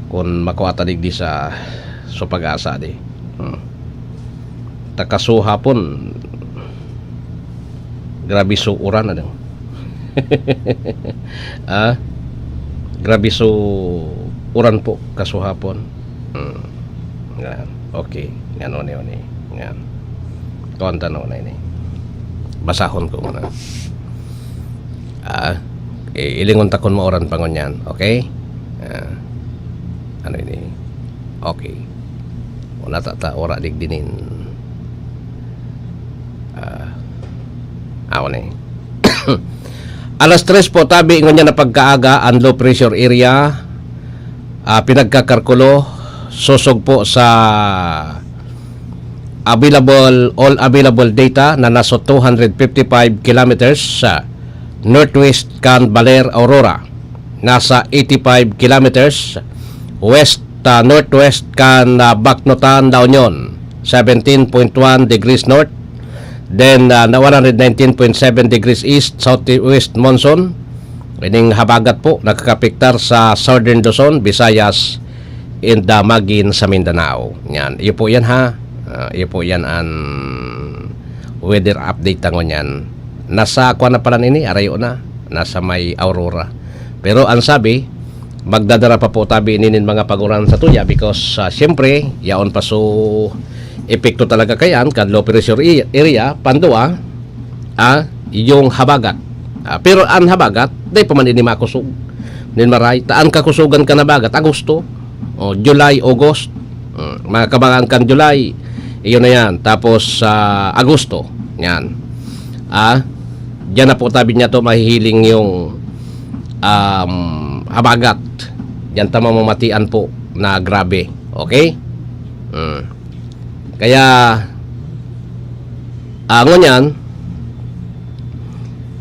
Kung makuha ta digdi sa, sa Pag-asa di. Hmm. Ta kasuhapon, grabe so uran, ano? Ah? Grabe so uran po kasuhapon. Hmm. Yan. Okay. Yan, one, one. Yan. Kuwan ta na, one, ini. Basahon ko muna. Ah, eh, ilingon ta kun mauran pa ngunyan, okay? Ah, ano ini? Okay. Wala ta, ta, wala digdinin. Ah, ako ni. Alas tres po, tabi ngunyan na pagkaaga, ang low pressure area, ah, pinagkakarkulo, sosog po sa available, all available data na nasa two hundred fifty-five kilometers sa northwest kan Baler, Aurora. Nasa eighty-five kilometers west, ah, northwest kan, ah, Baknotan, La Union, seventeen point one degrees north. Then, ah, na one hundred nineteen point seven degrees east, southwest monsoon. Ining habagat po, nakakapektar sa Southern Luzon, Visayas, and, ah, magin sa Mindanao. Yan. Iyo po yan, ha. Ah, iyo po yan an weather update ta ngunyan. Nasa kuwan na pala ini, arayo na. Nasa may Aurora. Pero ang sabi, magdadara pa po tabi ini nin mga paguran sa tuya because, ah, siyempre, yaon pa so epekto talaga kayan kan low pressure i-, area, pandua, ah, yung habagat. Ah, pero an habagat, dai pa man ini makusog. Nin maray, ta an kakusogan kan habagat, Agosto, o July, August, mm, mga kabangan kan July, iyon na yan. Tapos, sa Agosto, yan. Ah, diyan na po tabi niya to mahihiling yung, um, habagat. Diyan ta mamamatian po na grabe. Okay? Mm. Kaya, ah, ngunyan,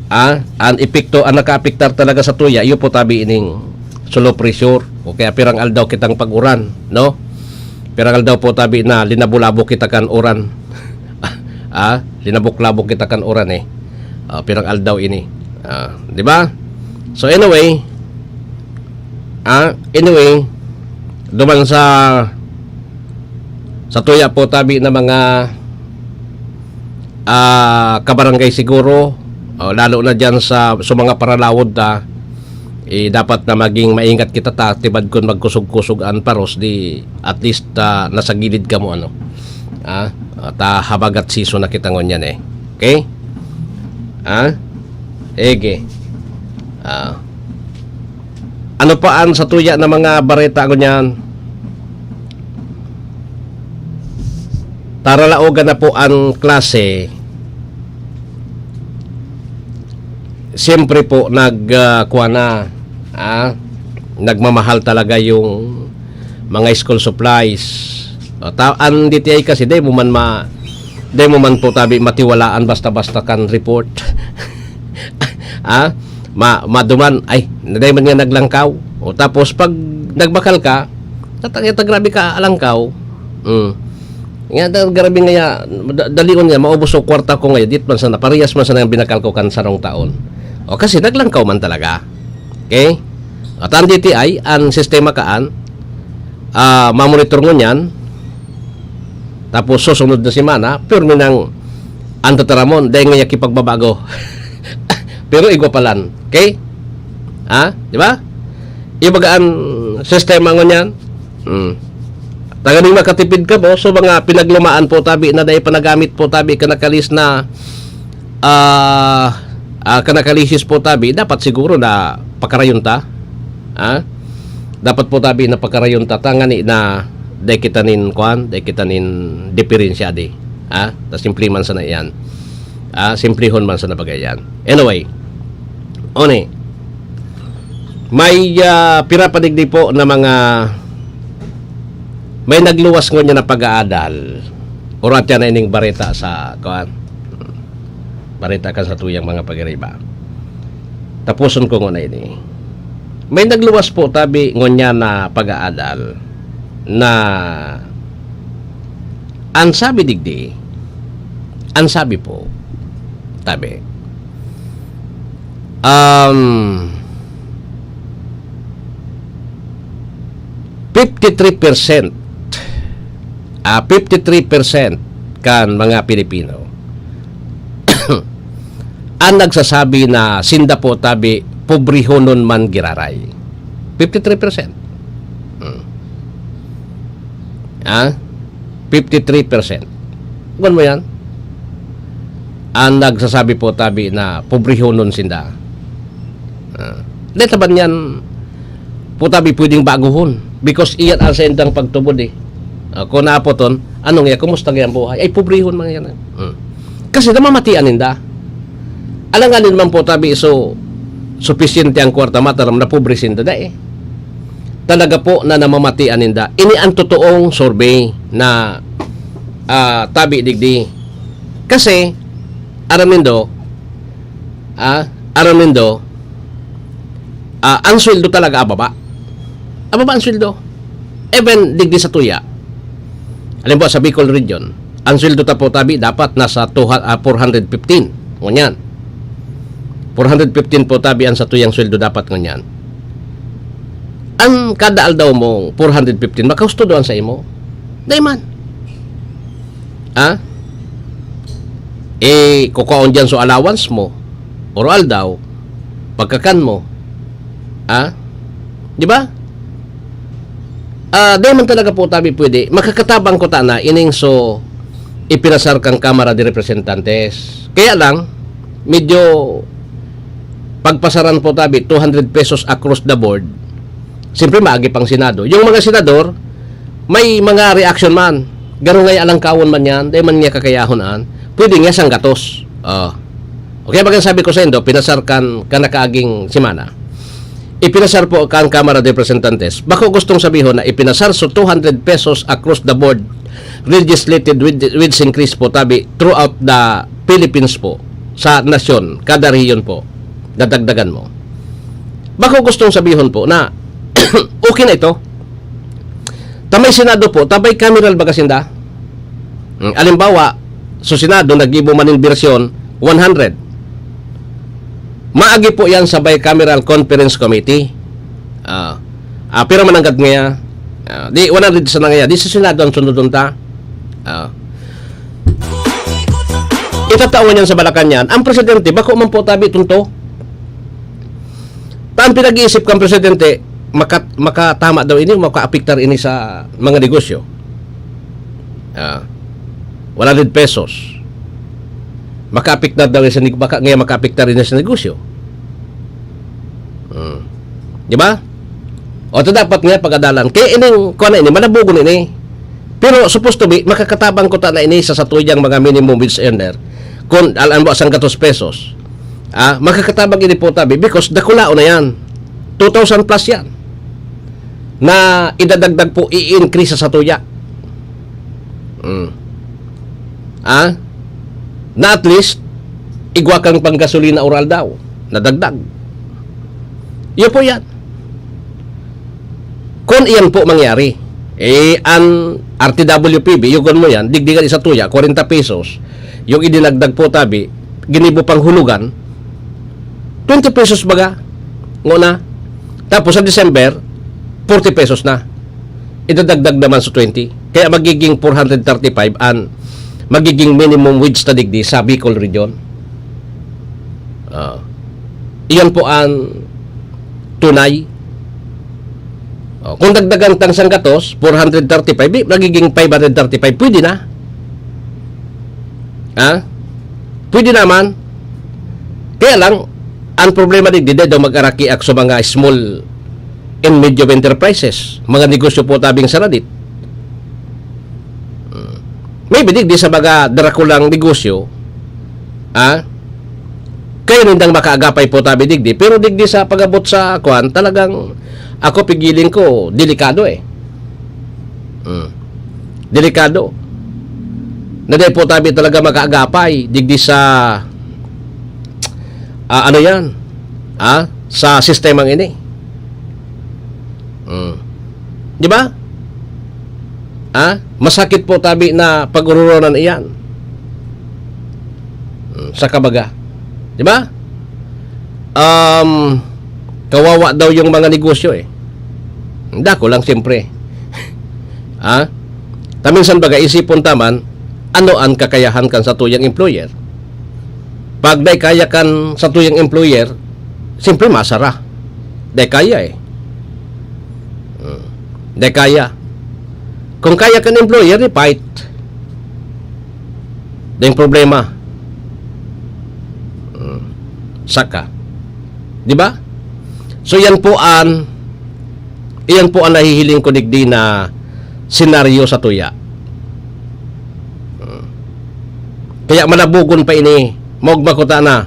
ah, an epekto, an nakaapektar talaga sa tuya, iyo po tabi ining so low pressure. O kaya pirang aldaw kitang pag-uran, no? Pirang aldaw po tabi na linabo-labo kita kan uran. Ah, linabok-labok kita kan uran eh. Ah, pirang aldaw ini. Ah, di ba? So anyway, ah, anyway, duman sa, sa tuya po tabi na mga, ah, kabarangay siguro, o lalo na diyan sa, sa mga paralawod ta, eh, dapat na maging maingat kita ta, tibad kun magkusog-kusog an paros, di at least, ah, nasa gilid kamo, ano. Ah, ta habagat season na kita ngunyan eh. Okay? Ah? Ege. Ah. Ano pa an sa tuya na mga bareta ngunyan? Taralaogan na po an klase. Siyempre po, nag, ah, kuha na, ah, nagmamahal talaga yung mga school supplies. O, ta-, an D T I kasi, dai mo man ma-, dai mo man po tabi matiwalaan basta-basta kan report. Ah, ma-, maduman, ay, dai man nga naglangkaw. O, tapos pag nagbakal ka, tatangya ta grabe ka alangkaw. Mm. Nga, da-, grabe nga ya, da-, dalion nga, maubos o kwarta ko nga, dit man sana, parehas man sana ang binakal ko kan sarong taon. O, kasi naglangkaw man talaga. Okay? At ang D T I, ang sistema kaan, ah, mamonitor ngunyan, tapos susunod na semana, pirmi nang ang tataramon, dahil nga kipagbabago. Pero igwa palan. Okay? Ha? Di ba? Ibaga ang sistema ngunyan. Hmm. Tanganing makatipid kamo sa mga pinaglumaan po tabi na dai pa nagamit po tabi ka nakalis na, ah, ah, ka nakalisis po tabi, dapat siguro na pakarayon ta. Ha? Dapat po tabi na pakarayon ta, tangani na dai kita nin, kuan, dai kita nin diferensya di. Ha? Ta simple man sana iyan. Ah, simplihon man sana bagay yan. Anyway, oni, may, ah, pira pa digdi po na mga, may nagluwas ngunyan na pag-aadal. Urat yan na ining bareta sa, kuan, bareta kan sa tuyang mga pagiriba. Tapuson ko nguna ini. May nagluwas po tabi ngunyan na pag-aadal na an sabi digdi, an sabi po, tabi, um, fifty-three percent, ah, fifty-three percent kan mga Pilipino an nagsasabi na sinda po tabi pobrehonon man giraray. Fifty-three percent. Hmm. Ah? Fifty-three percent. Kuwan mo yan? Ang nagsasabi po tabi na pobrehonon sinda. Ah. Dahil taban yan, po tabi pwedeng baguhon. Because iyan ang saindang pagtubod eh. Ah, kung naapoton, anong iya, kumusta kaya ang buhay? Ay, pobrehon man yan. Hmm. Kasi namamatian ninda. Alanganin man po tabi, so, supisyente ang kwarta, mataram na pobre sinda, dai. Talaga po na namamatian ninda. Ini ang totoong survey na, ah, tabi digdi. Kasi, aram nindo, ah, aram nindo, ah, ang sweldo talaga ababa. Ababa ang sweldo. Even digdi sa tuya. Halimbawa, sa Bicol Region, ang sweldo ta po tabi dapat nasa two, ah, four hundred fifteen. Ngunyan. Four hundred fifteen po tabi ang sa tuyang sweldo dapat ngunyan. Ang kada aldaw mong four hundred fifteen, makahusto doon sa imo? Dai man. Ha? Eh, kukaon dyan so allowance mo, oro aldaw, pagkakan mo, ha? Di ba? Ah, di man talaga po tabi pwede. Makakatabang ko ta na ining so ipinasar kan Kamara de Representantes. Kaya lang, medyo pagpasaran po tabi, two hundred pesos across the board. Siyempre, maagi pang Senado. Yung mga senador, may mga reaction man. Garo ngay alangkawon man yan, di man niya kakayahon an. Pwede nga sanggatos. Ah. Okay, bagang sabi ko sa indo, pinasar kan, kan nakaaging semana. Ipinasar po kan Kamara de Representantes. Bako gustong sabihon na ipinasar so two hundred pesos across the board legislated with, with increase po tabi throughout the Philippines po sa nasyon, kada rehiyon po, dadagdagan mo. Bako gustong sabihon po na okay na ito. Tamay Senado po, tabay kameral baga sinda. Hmm, alimbawa, so Senado, naggibo man nin bersyon, one hundred. Maagi po yan sa bicameral conference committee. Ah, ah, pero mananggad ngaya, ah, di one hundred sana ngaya, di sa Senado ang sunodon ta. Ah. Itatao ngunyan sa Malacañang, ang presidente, bako man po tabi tunto. Ta ang pinag-iisip kan presidente, makat-, makatama daw ini, makaapektar ini sa mga negosyo. Ah, one hundred pesos. Makaapektar daw sa neg-, baka ngayon makaapektar ini sa negosyo. Hmm. Di ba? O, ito dapat nga pagadalan. Kaya ining, kuha na ini, malabugon ini. Pero supposed to be, makakatabang ko ta na ini sa satuyang mga minimum wage earner. Kung, alam mo, sanggatos pesos. Ah, makakatabang ini po tabi because dakulaon na yan. Two thousand plus yan. Na idadagdag po, i-increase sa satuya. Mm. Ah? Na at least, igwa kang panggasolina oral daw. Nadagdag. Iyo po yan. Kung iyan po mangyari, eh, ang R T W P B, yugon mo yan, digdigan isa tuya, kwarenta pesos, yung idinagdag po tabi, ginibo pang hulugan, twenty pesos baga, ngona. Tapos sa December, forty pesos na. Idadagdag naman sa twenty. Kaya magiging four hundred thirty-five ang magiging minimum wage ta digdi sa Bicol Region. Ah. Iyan po ang tunay. Oh, kung dagdagan tang sanggatos, four hundred thirty-five, di, nagiging five hundred thirty-five, pwede na. Ha? Pwede naman. Kaya lang, ang problema digdi, dai daw mag-arakiak sa mga small and medium enterprises, mga negosyo po tabing saradit. Hmm. Maybe digdi sa mga drakulang negosyo, ah, kayo nindang makaagapay po tabi digdi, pero digdi sa pag-abot sa kwan, talagang ako pigiling ko, delikado eh. Hmm. Delikado. Na dai po tabi talaga makaagapay digdi sa, ah, ano yan? Ah, sa sistemang ini. Hmm. Di ba? Ah, masakit po tabi na pag-uroronan iyan. Hmm, sa kabaga. Di ba? Um, kawawa daw yung mga negosyo eh. Dako lang siyempre. Ha? Ta minsan baga isipon ta man, ano an kakayahan kan satuyang employer? Pag dai kaya kan satuyang employer, siyempre masara. Dai kaya eh. Hmm. Dai kaya. Kung kaya kan employer, i-fight. Dai problema. Hmm. Saka. Di ba? So yan po an, iyan po ang nahihiling ko digdi na senaryo sa tuya. Hmm. Kaya malabugon pa ini, maugma ko ta na.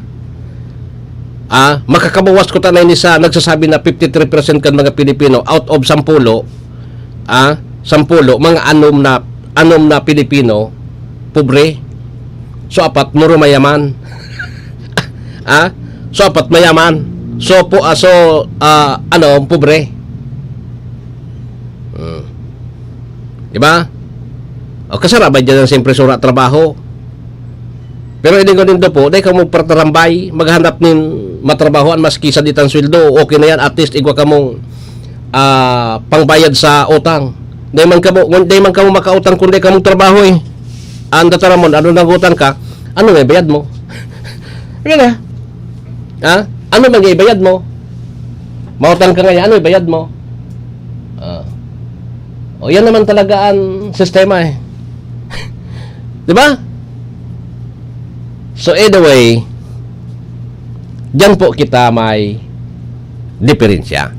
Ah, makakabawas ko ta na ini sa nagsasabi na fifty-three percent kan mga Pilipino out of sampulo, ah, sampulo, mga anom na, anom na Pilipino, pobre. So, apat, muro mayaman. Ah, so, apat mayaman. So, po, ah, so, ah, ano, pobre. Hmm. Di ba? O, kasarabay dyan ang siyempre sura trabaho. Pero ini ko nindo po, dai kamo patarambay, maghanap nin matrabahoan maski sa ditan sweldo, okay na yan, at least igwa kamong, ah, pangbayad sa utang. Dai man kamo, dai man kamo makautang kung dai kamo trabaho eh. Ang dataramon, ano nang utang ka? Ano may bayad mo? Yan eh. Ha? Ano man yung ibayad mo? Mautang ka ngayon, ano ibayad mo? Ah. O, yan naman talaga ang sistema eh. Di ba? So, either way, diyan po kita may diferensya.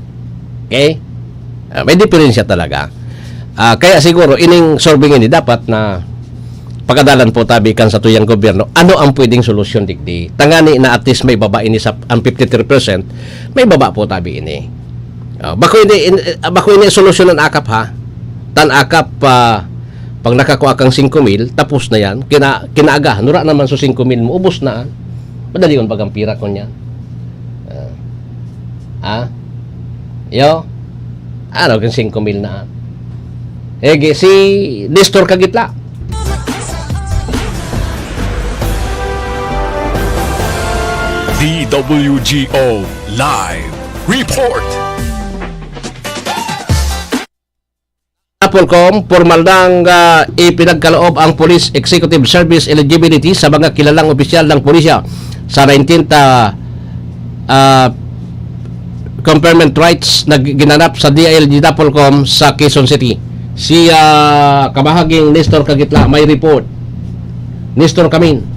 Okay? Ah, may diferensya talaga. Ah, kaya siguro, ining survey ini dapat na pagadalan po tabi kan satuyang gobyerno, ano ang pwedeng solusyon digdi? Tangani na at least may baba ini sa ang fifty-three percent, may baba po tabi ini. Ah, bako ini, in, ah, bako ini solusyon ang akap, ha? Tan akap, ah, pag nakakuha kang singko mil, tapos na yan. Kina-, kinaaga, nura naman sa singko mil mo, ubos na. Madali yun bagang pira kon yan. Ah. Ha? Yo? Ano, kung singko mil na? Ege, si Nestor Kagitla. D W G O Live Report. Apolcom, pormal nang, ah, ipinagkaloob ang Police Executive Service Eligibility sa mga kilalang opisyal ng pulisya sa nineteenth, ah, ah, conferment rites na gi-, ginanap sa D I L G Napolcom sa Quezon City. Si, ah, Kabahaging Nestor Kagitla may report. Nestor Kamin.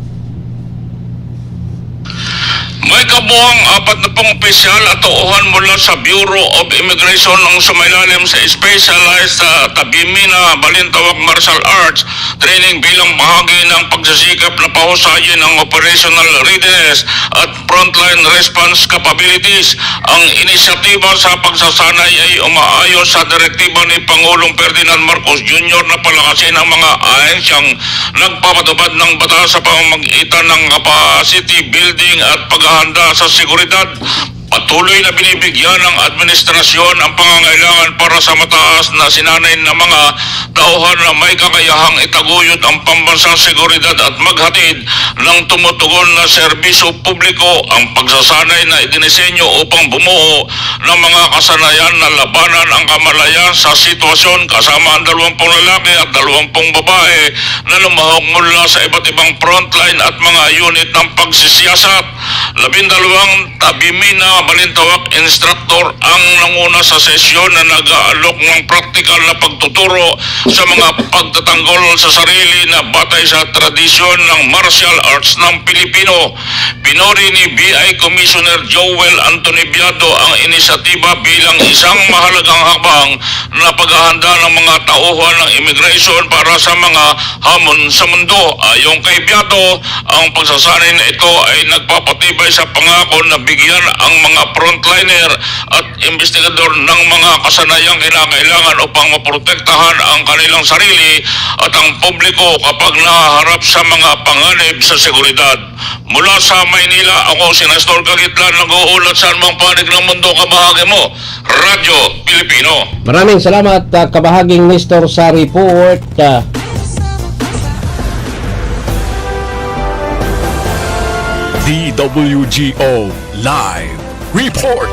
May kabuang apat na pung opisyal at tauhan mula sa Bureau of Immigration ang sumailalim sa Specialized, ah, Tabimina Balintawak Martial Arts Training bilang bahagi ng pagsisikap na pahusayin ang operational readiness at frontline response capabilities. Ang inisyatiba sa pagsasanay ay umaayon sa direktiba ni Pangulong Ferdinand Marcos Junior na palakasin ang mga ahensyang nagpapatupad ng batas sa pamamagitan ng capacity building at paghahanda sa seguridad. Patuloy na binibigyan ng administrasyon ang pangangailangan para sa mataas na sinanay na mga tauhan na may kakayahang itaguyod ang pambansang seguridad at maghatid ng tumutugon na serbisyo publiko. Ang pagsasanay na idinisenyo upang bumuo ng mga kasanayan na labanan ang kamalayan sa sitwasyon, kasama ang dalawang pung lalaki at dalawang pung babae na lumahok mula sa iba't ibang frontline at mga unit ng pagsisiyasat. Labindalawang Tabimina Balintawak instructor ang nanguna sa sesyon na nag-aalok ng praktikal na pagtuturo sa mga pagtatanggol sa sarili na batay sa tradisyon ng martial arts ng Pilipino. Pinuri ni B I Commissioner Joel Anthony Biado ang inisyatiba bilang isang mahalagang hakbang na paghahanda ng mga tauhan ng immigration para sa mga hamon sa mundo. Ayon kay Biado, ang pagsasanay na ito ay nagpapatibay sa pangako na bigyan ang mga frontliner at investigador ng mga kasanayang kinakailangan upang maprotektahan ang kanilang sarili at ang publiko kapag nahaharap sa mga panganib sa seguridad. Mula sa Maynila, ako si Nestor Kagitlan, nag-uulat sa anumang panig ng mundo. Kabahagi mo, Radyo Pilipino. Maraming salamat, ah, kabahaging Nestor, sa report, ah. D W G O Live Report.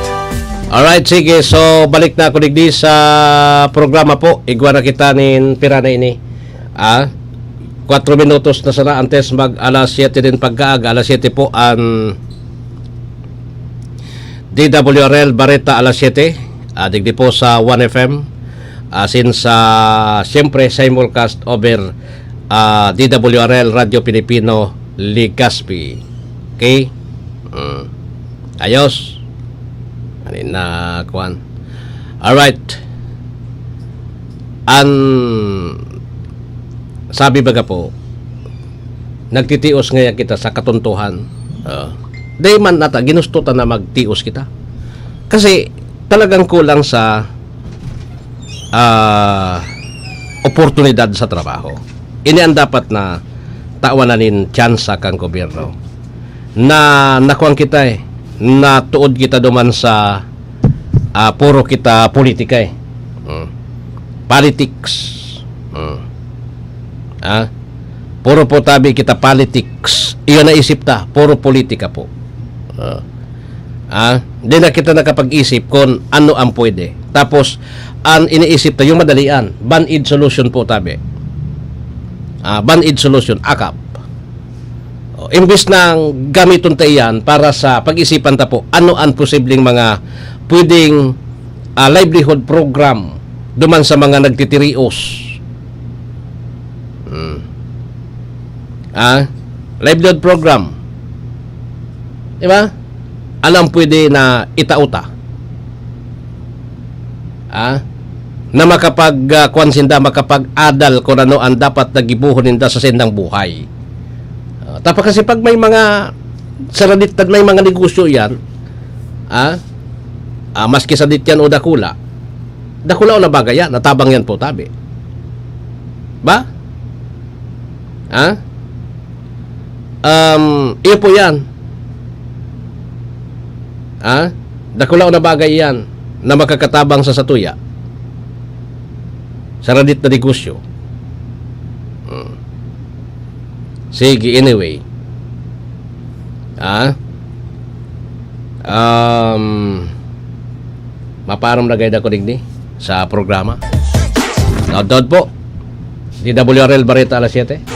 Alright, sige. So, balik na ako digdi sa programa po. Igwa na kita nin pira na ini. Ah, kwatro minutos na sana antes mag alas siyete din pagkaaga. Alas siyete po ang D W R L Bareta alas siyete, ah, digdi po sa One F M. Ah, since, ah, siyempre, simulcast over, ah, D W R L Radyo Pilipino, Legazpi. Okay? Mm. Ayos. Ano na, kwan? Alright. An sabi baga po, nagtitios ngaya kita sa katuntuhan. Ah, di man nata, ginusto ta na magtios kita. Kasi talagang kulang sa, ah, oportunidad sa trabaho. Ini ang dapat na tawan na nin tsansa kang gobyerno. Na nakuan kita eh, natuod kita duman sa, ah, puro kita politika eh. Mm. Politics. Mm. Ah? Puro po tabi kita politics. Iyon naisip ta, puro politika po. Ah. Ah? Di na kita nakapag-isip kung ano ang pwede. Tapos, ang iniisip ta, yung madalian, band-aid solution po tabi. Ah, band-aid solution, akap. O, imbis na gamiton ta iyan para sa pag-isipan ta po, ano ang posibleng mga pwedeng, ah, livelihood program duman sa mga nagtitirios. Hmm. Ah, livelihood program. Di ba? Ano ang pwede na itao ta? Ah, na makapag, ah, kuwan sinda, makapag-adal kung ano ang dapat na gibohon ninda sa sindang buhay. Ah, tapos kasi pag may mga saradit, may mga negosyo yan, ah, ah, maski sadit yan o dakula, dakula o nabaga yan, natabang yan po, tabi. Ba? Ha? Um, iyo po yan. Ha? Dakula o na bagay yan na makakatabang sa satuya. Saradit na negosyo. Hmm. Sige, anyway. Ha? Um, maparam na gayda ko digdi sa programa. Daod po. D W R L Bareta, alas siyete.